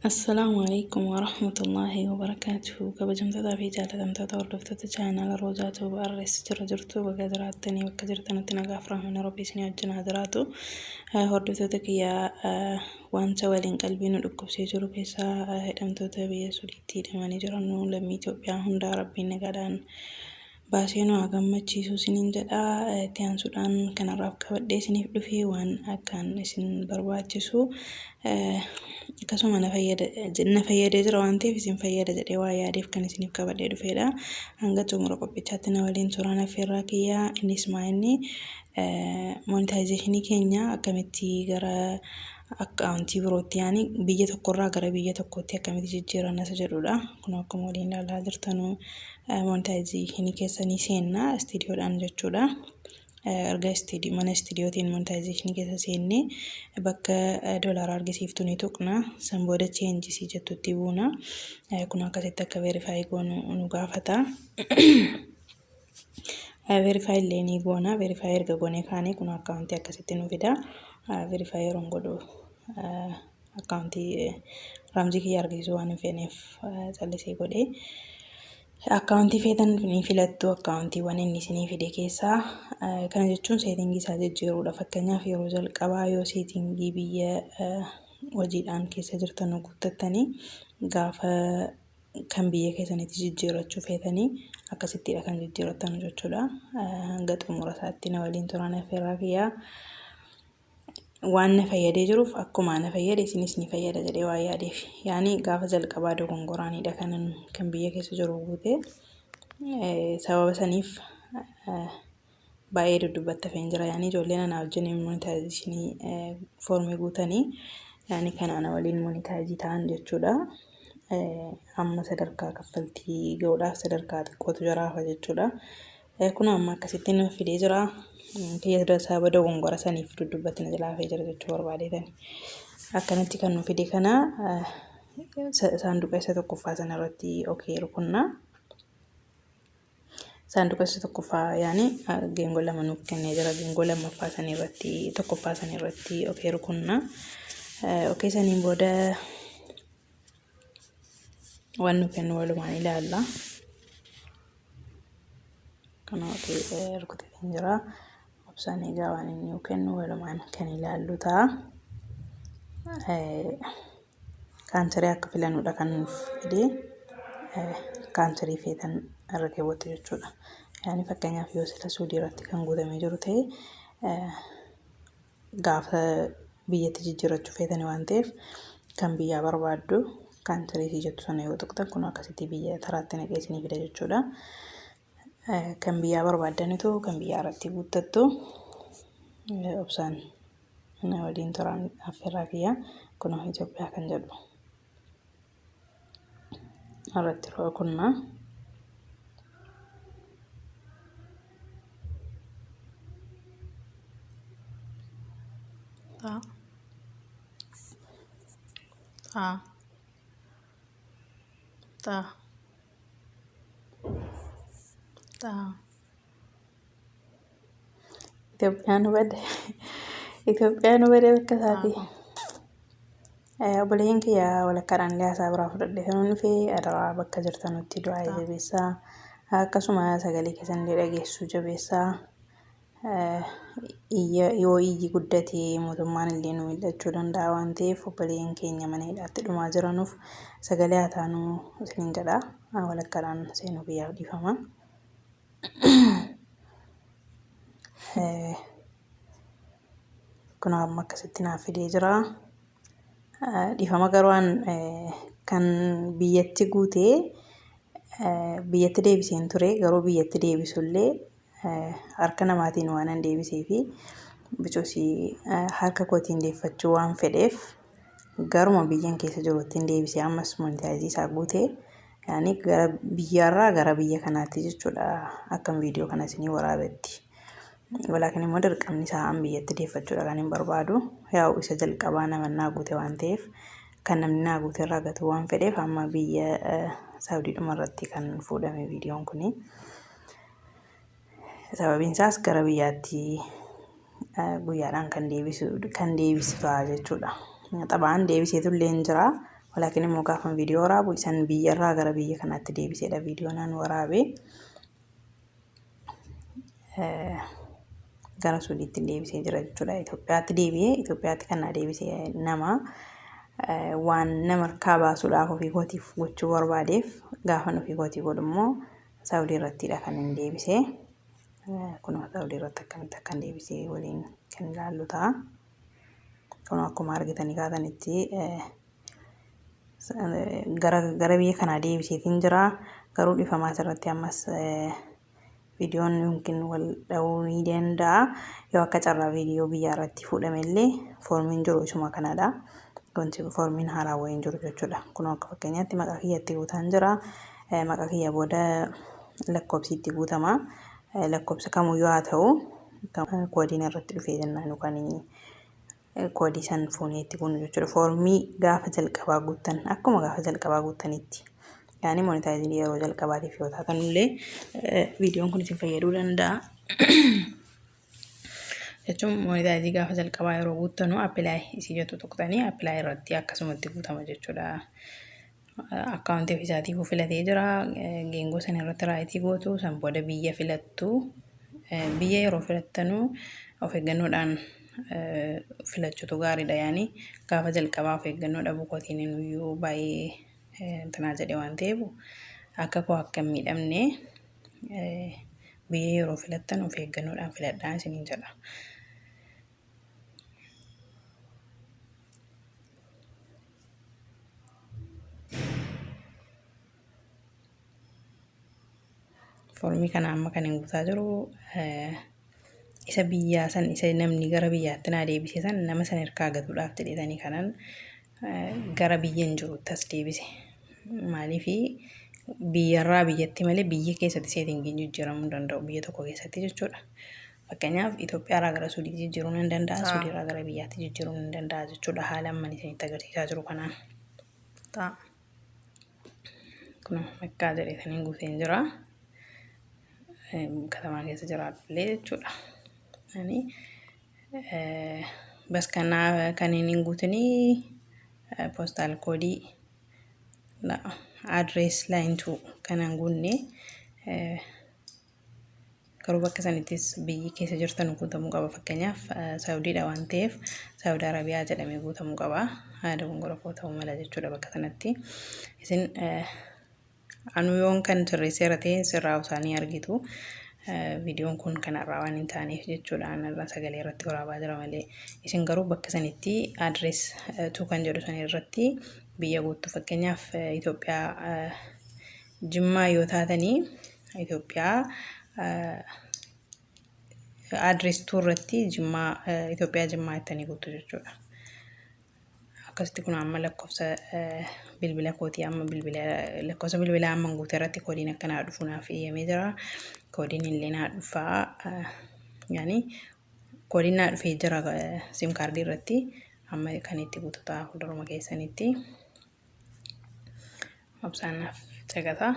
Assalaamu alaikum warahmatullaahi wabarakaatuhu. Kabajamtootaa fi jaalatamtoota hordoftoota chaayinaala Roozaa Tuub RS jira jirtu baga jiraattanii bakka jirtanitti nagaaf rahmanni Rabbii isinii wajjin haa jiraatu. Hordoftoota kiyyaa, wanta waliin qalbii nu dhukkubsee jiru keessaa hidhamtoota biyya Suudiitti hidhamanii jiran lammii Itoophiyaa hundaa Rabbiin nagaadhaan baasee nu haa gammachiisu isiniin jedha. Itti aansuudhaan kanarraaf qabadhee isiniif dhufe waan akkaan isin barbaachisu, akkasuma na fayyadee jira waan ta'eef isin fayyada jedhee waa yaadeef kan isiniif qabadhee dhufedha. Hanga xumura qophichaatti na waliin turaan affeerraa kiyyaa. Innis maa inni monetization keenya akkamitti gara akkaawuntii birootti, yaani biyya tokkorraa gara biyya tokkootti akkamitti jijjiiranna isa jedhudha. Kun akkuma waliin ilaalaa jirtanu monetization keessanii seenna istiidiyoodhaan jechuudha. Erga mana istiidiyootiin monetization keessa seennee bakka doolaara argisiiftu ni tuqna. San booda changes jettutti buuna. Kun akkasitti akka verify goonu nu gaafata. Verify illee ni goona. Verify erga goonee kaanee kun akkaawuntii akkasitti nu fida. Verify yeroon godhu akkaawuntii ramzii kiyya argisiisuu waan hin feeneef callisee godhee. Akkaawuntii feetan ni filattu akkaawuntiiwwan inni isinii fide keessaa. Kana jechuun seetingii isaa jijjiiruudha. Fakkeenyaaf, yeroo jalqabaa yoo seetingii biyya hojiidhaan keessa jirtan guuttattanii, gaafa kan biyya keessanitti jijjiirrachuu feetanii akkasittidha kan jijjiirrattan jechuudha. Hanga xumura isaatti na waliin turan affeerraa kiyyaa. Waan na fayyadee jiruuf akkuma na fayyade isinis ni fayyada jedhee waan yaadeef. Yaani gaafa jalqabaa dogongoraanidha kanan kan biyya keessa jiru guute. Sababa saniif baay'ee duddubbatti hafeen jira. Yaani ijoolleen anaa wajjin monetization foormii guutanii, yaani kan ana waliin monetize ta'an jechuudha. Amma sadarkaa kaffaltii ga'uudhaaf sadarkaa xiqqootu jira hafa jechuudha. Kun amma akkasitti nu fidee jira. Kiyya sababa dogongora saniif duddubbatti na jalaa hafee jira jechuu barbaadeetani. Akkanatti kan nu fide kana saanduqa isa tokkoffaa sanarratti okay rukunna. Saanduqa isa tokkoffaa, yaani geengoo lama nuuf kennee jira. Geengoo lammaffaa sanirratti, tokkoffaa sanirratti okay rukunna. Okay saniin booda waan nu kennu walumaan ilaalla. Kana okay rukuteetiin jira. Obsaan egaa waan inni nu kennu walumaan kan ilaallu ta'a. Country akka filannuudha kan nuuf fide. Country feetan irra keewwattu jechuudha. Yaani fakkeenyaaf, yoo sila Suudii irratti kan guutamee jiru ta'e, gaafa biyyatti jijjiirrachuu feetani waan ta'eef kan biyyaa barbaaddu. Country jettu sana yoo tuqxan, kun akkasitti biyya taraatti naqee isinii fida jechuudha. Kan biyyaa barbaaddanitu kan biyyaa irratti guuttattu. Obsaan na waliin turaan affeerraa kiyya. Kun Itoophiyaa kan jedhu irratti rukunnaa. Ta. Ta. Ta. Ta. Itoophiyaan bade. Itoophiyaan bade bakka isaati. Obboleeyyan kiyya, walakkaadhaan illee haasaa biraa fudhadhee kan dhufee, adaraa bakka jirtanutti du'aa jabeessaa. Akkasuma sagalee keessan illee dhageessuu jabeessaa. Yoo iyyi guddate mootummaan illee nu mil'achuu danda'a waan ta'eef, obboleeyyan keenya mana hidhaatti dhumaa jiranuuf sagalee haa taanuu isiniin jedha. Walakkaadhaan seenuu kiyyaaf dhiifama. Kun amma akkasitti naaf fidee jira. Dhiifama, garuu an kan biyyatti guutee biyyatti deebiseen ture, garuu biyyatti deebisullee harka namaatiin waan an deebisee fi bicuusii harka kootiin deeffachuu waan fedheef garuma biyyan keessa jirutti hin deebisee, ammas monetize isaa guutee, yaani gara biyyaarraa gara biyya kanaatti jechuudha akkam viidiyoo kana isinii waraabetti. Walaakin immoo dirqamni isaa an biyyatti deeffachuudha kan hin barbaadu. Yaa'u isa jalqabaa nama naa guute waan ta'eef, kan namni naa guute irraa gatuu waan fedheef, amma biyya Saawudiidhuma irratti kan fuudhame viidiyoon kuni. Sababiin isaas gara biyyaatti guyyaadhaan kan deebisu ta'a jechuudha. Xabaan deebiseetu illee hin jira. Walaakin immoo gaafa viidiyoo waraabu isan biyyarraa gara biyya kanaatti deebiseedha viidiyoo naan waraabe. Gara Suudiitti deebisee jira jechuudha. Itoophiyaatti deebi'ee Itoophiyaatti kan na deebise nama waan nama harkaa baasuudhaaf ofii kootiif gochuu barbaadeef gaafan ofii kootii godhu immoo Saawudii irrattidha kan hin deebise. Kunoo Saawudii irratti akkamitti akkan deebisee waliin kan ilaallu ta'a. Kunoo akkuma argitanii kaatanitti gara biyya kanaa deebiseetiin jira. Garuu dhifamaa asirratti ammas viidiyoon yookiin wal dha'uu ni danda'a. Yoo akka carraa viidiyoo biyyaa irratti fuudhame illee foormiin jiru isuma kanadha. Wanti foormiin haaraa wayii hin jiru jechuudha. Kunoo akka fakkeenyaatti maqaa kiyyatti guutaan jira. Maqaa kiyya booda lakkoofsi itti guutama. Lakkoofsa kamuyyuu haa ta'u koodiin irratti dhufee jennaan yookaan koodii san fuunee itti guunnu jechuudha. Foormii gaafa jalqabaa guuttan akkuma gaafa jalqabaa guuttanitti. Yaani monetizing yeroo jalqabaatiif yoo taatan illee viidiyoon kun isin fayyaduu danda'a. Jechuun monetize gaafa jalqabaa yeroo guuttanu apply isii jettu tuqxanii apply irratti akkasumatti guutama jechuudha. Akkaawuntii ofiisaatiif filatee jira. Geengoo sana irratti right gootu, san booda biyya filattu. Biyya yeroo filattanu of eeggannoodhaan filachuutu gaariidha. Yaani gaafa jalqabaa of eeggannoo dhabuu kootiin iyyuu baay'ee tanaa jedhe waan ta'eef akka koo akka hin miidhamne biyya yeroo filattan of eeggannoodhaan filadhaa isiniin jedha. Foormii kana amma kan hin guutaa jiru isa biyyaa san, isa namni gara biyyaatti naa deebise san, nama san harkaa gatuudhaaf jedhetanii kanan gara biyya hin jirutti as deebise. Maaliifi biyyarraa biyyatti malee biyya keessatti settingiin jijjiiramuu hin danda'u biyya tokko keessatti jechuudha. Fakkeenyaaf Itoophiyaarraa gara Suudiitti jijjiiruu nan danda'a, Suudiirraa gara biyyaatti jijjiiruu nan danda'a jechuudha haala amma isinitti agarsiisaa jiru kanaan. Kun Mekkaa jedheetanii guuteen jira. Katamaa keessa jiraadhullee jechuudha. Ani bas kanaa kan inni hin guutinii postal code address line 2 kanan guunne, garuu bakka sanittis biyyi keessa jirtan guutamuu qaba. Fakkeenyaaf Saawudiidha waan ta'eef Saawudi Arabiyaa jedhamee guutamuu qaba. Haada gongora koo ta'uu mala jechuudha bakka sanatti. Isin anu yoon kan sirreesseera ta'e sirraa isaanii argitu. Viidiyoon kun kanarraa waan hin taaneef jechuudha. Anarra sagalee irratti waraabaa jira malee. Isin garuu bakka sanitti address 2 kan jedhu san irratti biyya guutuu, fakkeenyaaf Itoophiyaa Jimmaa yoo taatanii, Itoophiyaa address 2 irratti Jimmaa, Itoophiyaa Jimmaa jettanii guutu jechuudha. Akkasitti kun amma lakkoofsa bilbila kootii, amma bilbila lakkoofsa bilbilaa amma guute irratti koodiin akka naa dhufu naaf eeyyamee jira. Koodiin illee naa dhufaa, yaani koodiin naa dhufee jira SIM kaardii irratti, amma kan itti guutu ta'a fuulduruma keessanitti. Obsaan naaf caqasaa.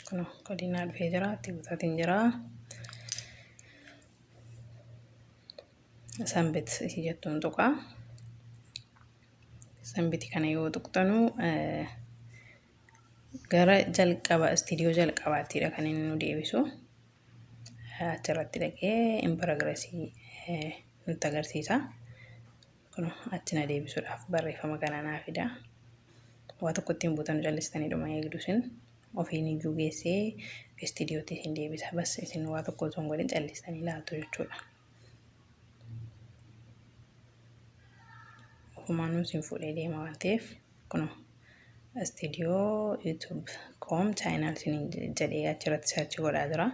Kun koodiin naa dhufee jira, itti guutaatiin jira. Submit isii jettuun tuqaa. Submit kana yoo tuqxanu gara jalqaba istiidiyoo jalqabaattiidha kan inni nu deebisu. Achirratti dhaqee in progress nutti agarsiisa. Kun achi na deebisuudhaaf barreeffama kana naa fida. Waa tokko ittiin buutan callistanii dhuma eegdu, isin ofiin iyyuu geessee istiidiyootti isin deebisa. Bas isin waa tokko osoo hin godhin callistanii laattu jechuudha. Ofumaanuu isin fuudhee deema waan ta'eef kunoo istiidiyoo YouTube com channel isin jedhee achirratti search godhaa jira.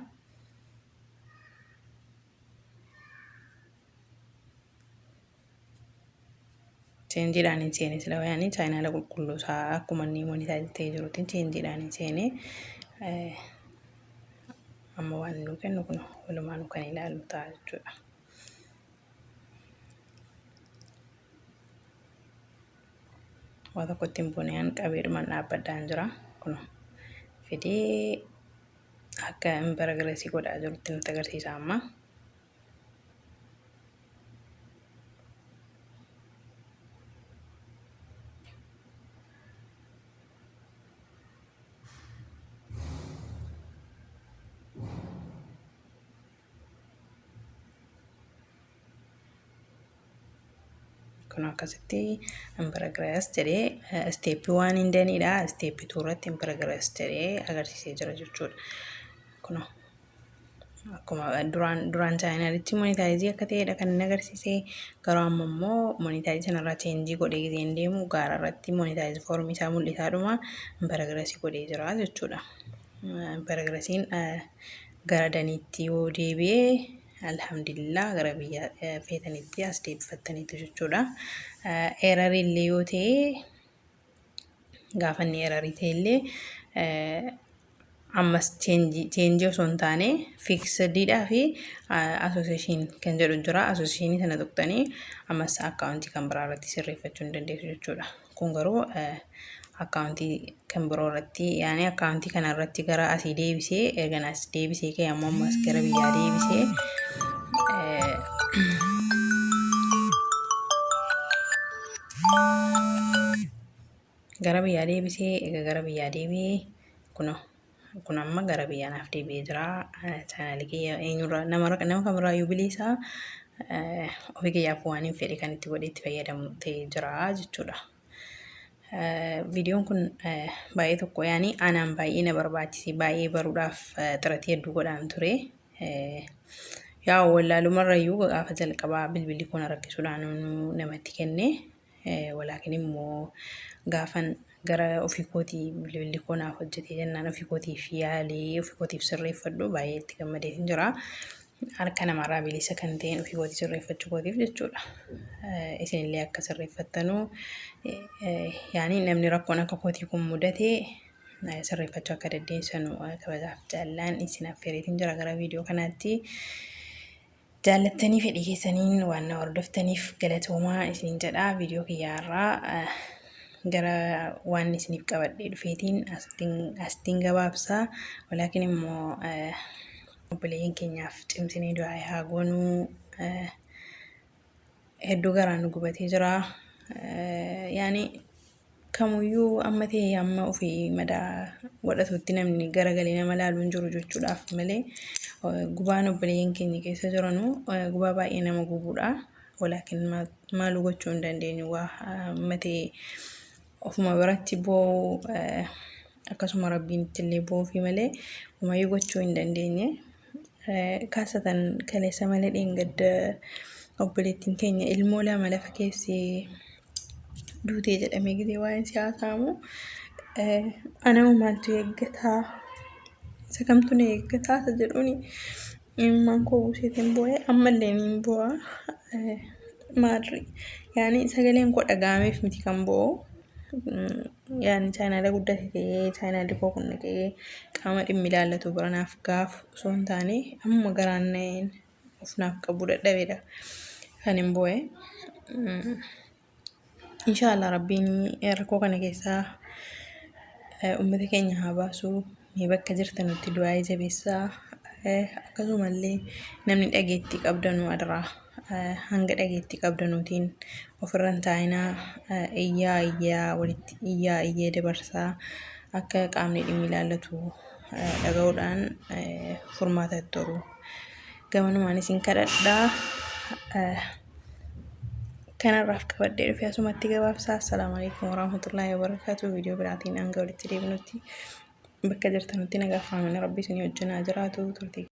Changeiidhaan hin seene sila wayaanii channela qulqulluu isaa akkuma inni monetize ta'ee jirutti changeiidhaan hin seene. Amma waan nu kennu kun walumaanuu kan ilaallu ta'a jechuudha. Waa tokko ittiin buuneen qabeedhumaan dhaabbadhaan jira. Kun fidee akka in progress godhaa jirutti nutti agarsiisa amma. Kun akkasitti in progress jedhee step one hin done iidha. Step two irratti in progress jedhee agarsiisee jira jechuudha. Kun akkuma duraan duraan channel ichi monetize akka ta'edha kan inni agarsiise. Garuu amma immoo monetize sanarraa change godhee giseen deemu gaara irratti monetize form isaa mul'isaadhuma in progress godhee jira jechuudha. In progress iin gara done iitti yoo deebi'ee, alhamdulillah, gara biyya feetanitti as deebifattaniitu jechuudha. Error illee yoo ta'e, gaafa inni error ta'e illee, ammas change osoo hin taane fixed iidhaa fi association kan jedhu jira. Association sana tuqxanii ammas account kan biraa irratti sirreeffachuu hin dandeessu jechuudha. Kun garuu account kan biroo irratti, yaani account kana irratti gara asii deebisee, erga as deebisee ka'e ammoo ammas gara biyyaa deebisee gara biyyaa deebisee, egaa gara biyyaa deebi'ee, kunoo kun amma gara biyyaa naaf deebi'ee jira. Channel kiyya eenyurraa nama kamirraayyuu bilisaa, ofii kiyyaaf waan hin fedhe kan itti godhee itti fayyadamu ta'ee jira jechuudha. Viidiyoon kun baay'ee tokko yaani anaan baay'ee na barbaachise, baay'ee baruudhaaf xiratii hedduu godhaan ture. Yaa wallaalumarrayyuu gaafa jalqabaa bilbilli kun rakkisuudhaan namatti kenne. Walaakin immoo gaafan gara ofii kootii bilbilli koo naaf hojjetee jennaan, ofii kootiif yaalee ofii kootiif sirreeffadhu, baay'ee itti gammadee jira. Harka namarraa bilisa kan ta'een ofii kootii sirreeffachuu kootiif jechuudha. Isinillee akka sirreeffattanuu, yaani namni rakkoon akka kootii kun mudate sirreeffachuu akka dandeessanu kabajaaf jaallaan isin affeereetiin jira gara viidiyoo kanaatti. Jaallattanii fedhii keessaniin waan na hordoftaniif galatoomaa isiniin jedha. Viidiyoo kiyyaarraa gara waan isiniif qabadhee dhufeetiin asittiin gabaabsaa. Walaakin immoo obboleeyyan keenyaaf cimsinee du'aa haa goonuu. Hedduu garaan nu gubatee jira. Yaani kamuyyuu amma ta'e amma ofii madaa godhatutti namni garagalee nama ilaalu hin jiru jechuudhaaf malee, gubaan obboleeyyan keenya keessa jiranu gubaa baay'ee nama gubuudha. Walaakin maaluu gochuu hin dandeenyu, waa amma ta'e ofuma biratti boo'uu, akkasuma rabbiin ittillee boo'uufi malee homayyuu gochuu hin dandeenye. Kaasatan kaleessa malee dheengadda obboleettiin keenya ilmoo lama lafa keessee duutee jedhamee gisee waa'een siyaasaamu, anama maaltu eeggataa, isa kamtu na eeggataa isa jedhuuni imimmaan koo buuseetiin boo'ee, ammallee niin boo'a. Maadri yaani sagaleen koo dhaga'ameef miti kan boo'u. Yaani channel guddate ta'ee channel li koo kun dhaqee qaama dhimmi ilaallatu bira naaf gaafu osoo hin taane, amma garaan na'een of naaf qabuu dadhabeedha kan hin boo'e. Inshaallah rabbiin rakkoo kana keessaa uummata keenya haa baasu. Mee bakka jirtanutti du'aa jabeessaa. Akkasumallee namni dhageettii qabdanuu adaraa hanga dhageettii qabdanuutiin ofirra hin taa'inaa, iyyaa iyyaa walitti iyyaa iyyee dabarsaa, akka qaamni dhimmi ilaallatu dhaga'uudhaan furmaata itti horu. Gamanumaan isin kadhadhaa. Kanarraaf qabadhee dhufe asumatti gabaabsaa. Assalaamu alaikum warahmatullaahi wabarakaatu. Viidiyoo biraatiin hanga walitti deebinutti bakka jirtanutti nagaa faamina rabbi isinii wajjin haa jiraatu. Turtii.